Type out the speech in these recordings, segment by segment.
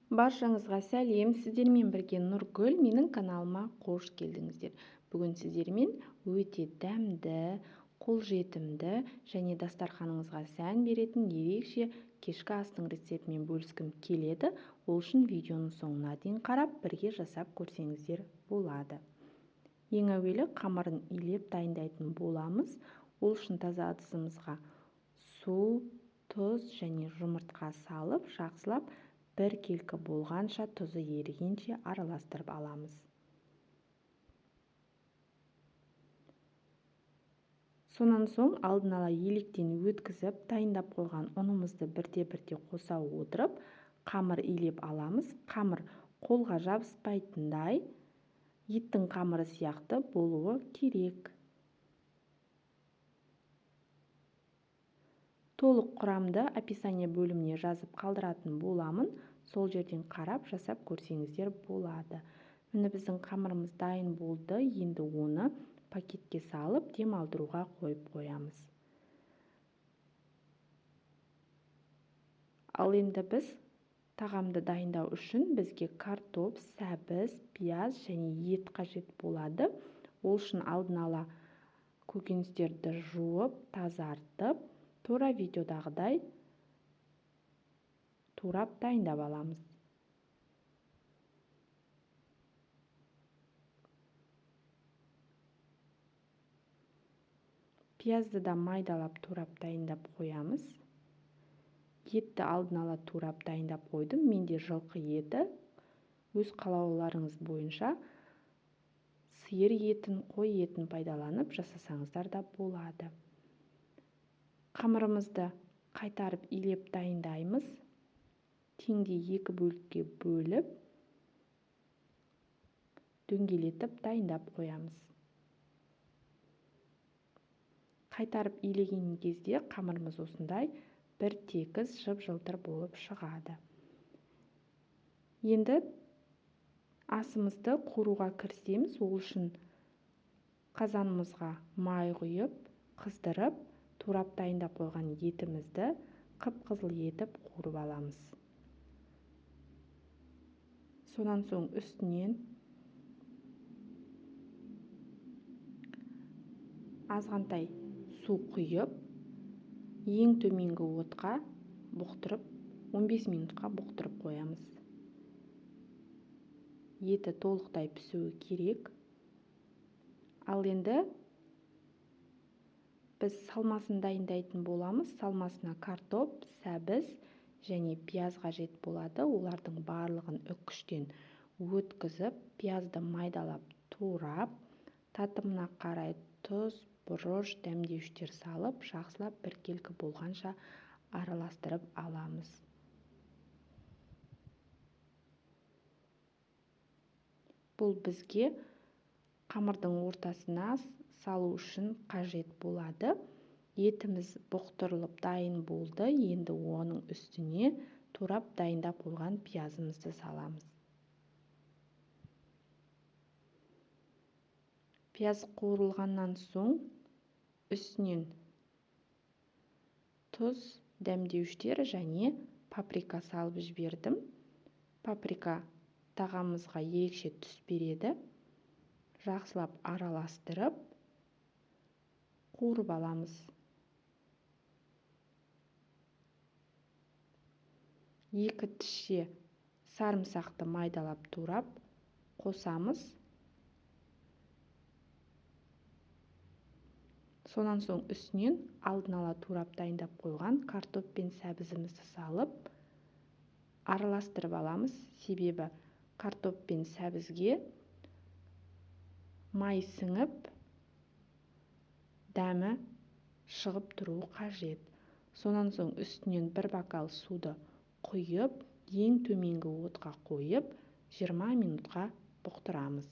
Баршаңызға сәлем, сіздермен бірге Нұргүл, менің каналыма қош келдіңіздер. Бүгін сіздермен өте дәмді, қолжетімді және дастарханыңызға сән беретін ерекше кешкі астың рецептімен бөліскім келеді. Ол үшін видеоның соңына дейін қарап, бірге жасап көрсеңіздер болады. Ең әуелі қамырын илеп дайындайтын боламыз. Ол үшін таза ыдысымызға су, тұз және жұмыртқа салып, жақсылап біркелкі болғанша, тұзы ерігенше араластырып аламыз. Сонан соң алдын ала електен өткізіп, дайындап қойған ұнымызды бірте-бірте қоса отырып, қамыр илеп аламыз. Қамыр қолға жабыспайтындай, еттің қамыры сияқты болуы керек. Толық құрамды описание бөліміне жазып қалдыратын боламын. Сол жерден қарап жасап көрсеңіздер болады. Міне біздің қамырымыз дайын болды. Енді оны пакетке салып дем алдыруға қойып қоямыз. Ал енді біз тағамды дайындау үшін бізге картоп, сәбіз, пияз және ет қажет болады. Ол үшін алдын ала көкөністерді жуып, тазартып, тура видеодағыдай турап дайындап аламыз. Пиязды да майдалап турап дайындап қоямыз. Етті алдын ала турап дайындап қойдым. Менде жылқы еті. Өз қалауларыңыз бойынша сиыр етін, қой етін пайдаланып жасасаңыздар да болады. Қамырымызды қайтарып илеп дайындаймыз. Теңдей екі бөлікке бөліп, дөңгелетіп дайындап қоямыз. Қайтарып илеген кезде қамырымыз осындай бір тегіс жып-жылтыр болып шығады. Енді асымызды қуыруға кірісеміз. Ол үшін қазанымызға май құйып, қыздырып, турап дайындап қойған етімізді қып-қызыл етіп қуырып аламыз. Сонан соң үстінен азғантай су құйып, ең төменгі отқа бұқтырып, 15 минутқа бұқтырып қоямыз. Еті толықтай пісуі керек. Ал енді біз салмасын дайындайтын боламыз. Салмасына картоп, сәбіз және пияз қажет болады. Олардың барлығын үккіштен өткізіп, пиязды майдалап турап, татымына қарай тұз, бұрыш, дәмдеуіштер салып, жақсылап біркелкі болғанша араластырып аламыз. Бұл бізге қамырдың ортасына салу үшін қажет болады. Етіміз бұқтырылып дайын болды. Енді оның үстіне турап дайындап қойған пиязымызды саламыз. Пияз қуырылғаннан соң үстінен тұз, дәмдеуіштер және паприка салып жібердім. Паприка тағамымызға ерекше түс береді. Жақсылап араластырып, қуырып аламыз. Екі тісше сарымсақты майдалап турап қосамыз. Сонан соң үстінен алдын ала турап дайындап қойған картоп пен сәбізімізді салып, араластырып аламыз. Себебі картоп пен сәбізге май сіңіп, дәмі шығып тұруы қажет. Сонан соң үстінен бір бокал суды құйып, ең төменгі отқа қойып, 20 минутқа бұқтырамыз.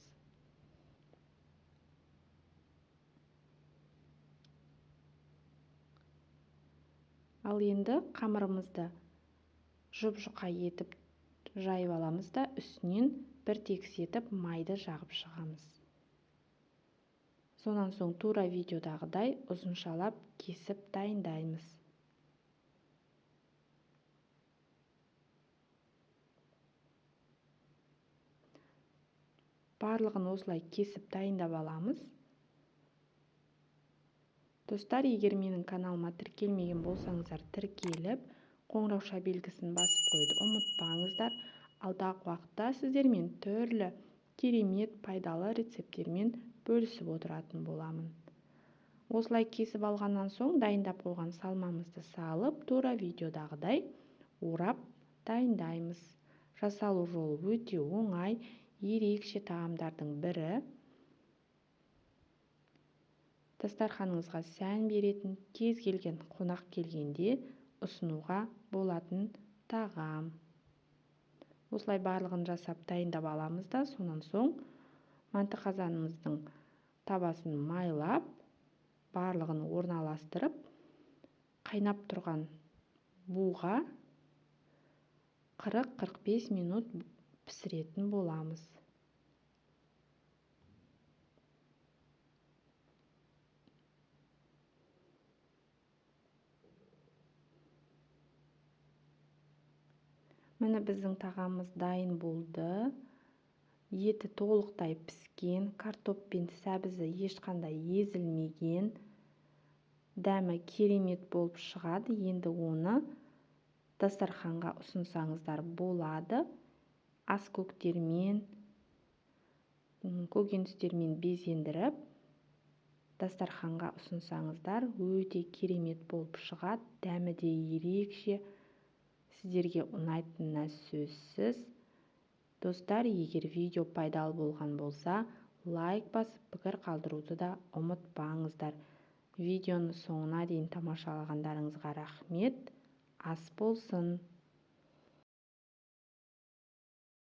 Ал енді қамырымызды жұп-жұқа етіп жайып аламыз да, үстінен бір тегіс етіп майды жағып шығамыз. Сонан соң тура видеодағыдай ұзыншалап кесіп дайындаймыз. Барлығын осылай кесіп дайындап аламыз. Достар, егер менің каналыма тіркелмеген болсаңыздар, тіркеліп, қоңырауша белгісін басып қоюды ұмытпаңыздар. Алдағы уақытта сіздермен түрлі керемет пайдалы рецепттермен бөлісіп отыратын боламын. Осылай кесіп алғаннан соң дайындап қойған салмамызды салып, тура видеодағыдай орап дайындаймыз. Жасалу жолы өте оңай, ерекше тағамдардың бірі. Дастарханыңызға сән беретін, кез келген қонақ келгенде ұсынуға болатын тағам. Осылай барлығын жасап дайындап аламыз да, сонан соң манты қазанымыздың табасын майлап, барлығын орналастырып, қайнап тұрған буға 40-45 минут пісіретін боламыз. Міне біздің тағамымыз дайын болды. Еті толықтай піскен, картоп пен сәбізі ешқандай езілмеген. Дәмі керемет болып шығады. Енді оны дастарханға ұсынсаңыздар болады. Ас көктермен, көкөністермен безендіріп, дастарханға ұсынсаңыздар өте керемет болып шығады. Дәмі де ерекше. Сіздерге ұнайтынына сөзсіз. Достар, егер видео пайдалы болған болса, лайк басып, пікір қалдыруды да ұмытпаңыздар. Видеоны соңына дейін тамашалағандарыңызға рахмет. Ас болсын.